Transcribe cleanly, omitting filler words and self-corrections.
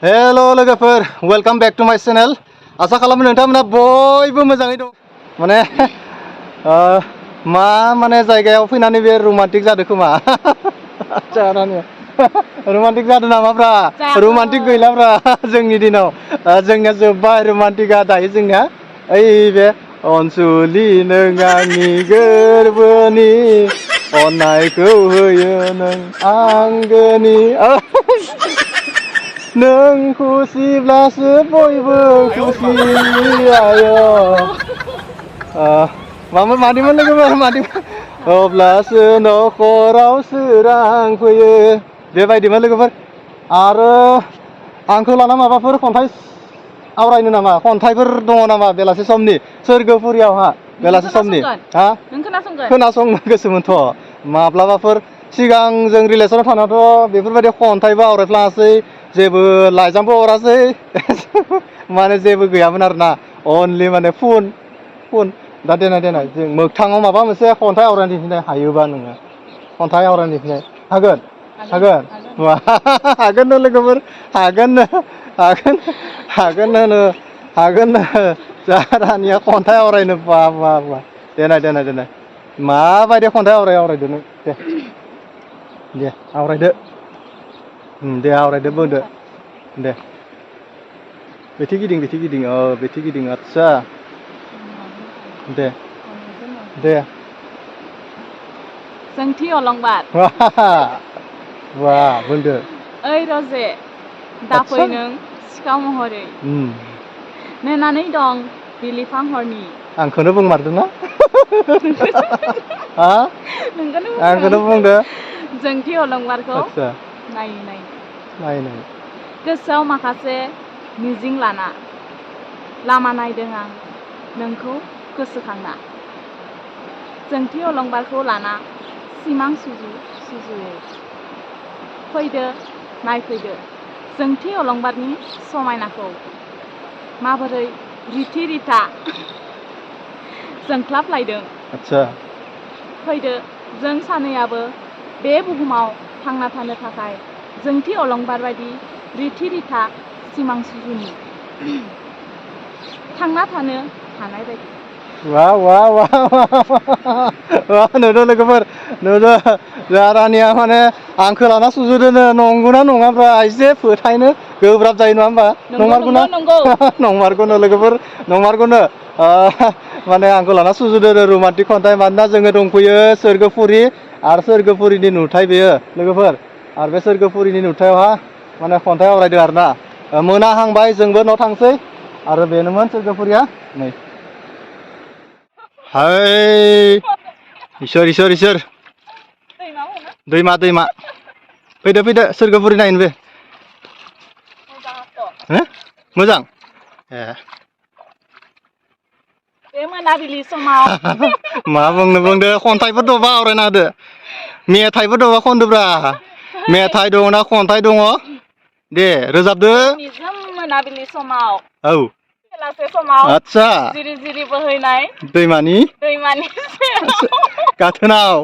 हेल' लोगोफोर welcome back to माय channel आसा खालामो नोंथांमोना बयबो मोजाङै दं माने मा माने जायगायाव फैनानै बे रमान्टिक जादों खोमा रमान्टिक जादों नामाब्रा रमान्टिक गैलाब्रा जोंनि दिनाव जोंनिया जोब्बाय रमान्टिकआ दायो जोंनिया ओइ बे अनसुलि नों आंनि गोरबोनि अननायखौ होयो नों आंगोनि नों खुसिब्लासो बयबो खुसि आयो मादिमोन लोगोफोर मादिमोन अब्लासो नखराव सोरां फैयो बेबायदिमोन लोगोफोर आरो आंखौ लाना माबाफोर खन्थाइ आवरायनो नामा खन्थाइफोर दङ नामा बेलासि समनि सोरगोफुरियावहा बेलासि समनि हा खोनासंनो गोसोमोनथ' माब्लाबाफोर सिगां जों रिलेसनाव थानायावथ' बेफोरबायदि खन्थाइबो आवरायफ्लाङासै जेबो लाइजामबो हरासै माने जेबो गैयामोन आरोना अनलि माने फुन दा देनाय जों मोगथाङाव माबा मोनसे खन्थाइ आवरायनो दिन्थिनाय हायोबा नोङो खन्थाइ आवरायनो दिन्थिनाय हागोन लोगोफोर हागोन जारानिया खन्थाइ आवरायनो बा देनाय माबायदि खन्थाइ आवरायदो नों दे आवरायदो दे आवरायदो बुंदो दे बेथि गिदिं बेथि गिदिं आदसा दे जोंथि अलंबार वा बुंदो ओइ रजे दाफै नों सिखाव महरै नेनानै दं बिलिफां हरनि आंखौनो बुंमारदोंना नोंखौनो बुंदो जोंथि अलंबारखौ नायै गोसोआव माखासे मिजिं लाना लामा नायदों आं नोंखौ गोसोखांना जोंथि अलंबारखौ लाना सिमां सुजुयै फैदो नायफैदो जोंथि अलंबारनि समायनाखौ माबोरै रिथि रिथा जोंख्लाबलायदों फैदो जों सानैयाबो बे बुहुमाव थांना थानो थाखाय जोंथि अलंबार बायदि रिथि रिथा सिमां सुजुनि थांना थानो हानाय बायदि नुदो लोगोफोर नुदो जारानिया माने आंखौ लाना सुजुदोनो नंगौना नङाब्रा एसे फोथायनो गोब्राब जायो नङा होमबा नंमारगौना नंमारगौनो लोगोफोर नंमारगौनो माने आंखौ लाना सुजुदोनो रमान्टिक खन्थाइ मानोना जोङो दंफैयो सोरगोफुरि आरो सोरगोफुरिनि नुथाय बेयो लोगोफोर आरो बे सोरगोफुरिनि नुथायावहा माने खन्थाइ आवरायदों आरोना मोनाहांबाय जोंबो न' थांसै आरो बेनोमोन सोरगोफुरिया नै हाय इसोर दैमा फैदो सोरगोफुरि नायनो बे मोजां बे मोनाबिलि समाव मा बुंदो खन्थाइफोर दंबा आवरायना होदो मेथाइफोर दंबा खनदोब्रा मेथाइ दङ ना खन्थाइ दङ दे रोजाबदो मोनाबिलि समाव बेलासे समाव आदसा जिरि बोहैनाय दैमानि दैमानि गाथोनाव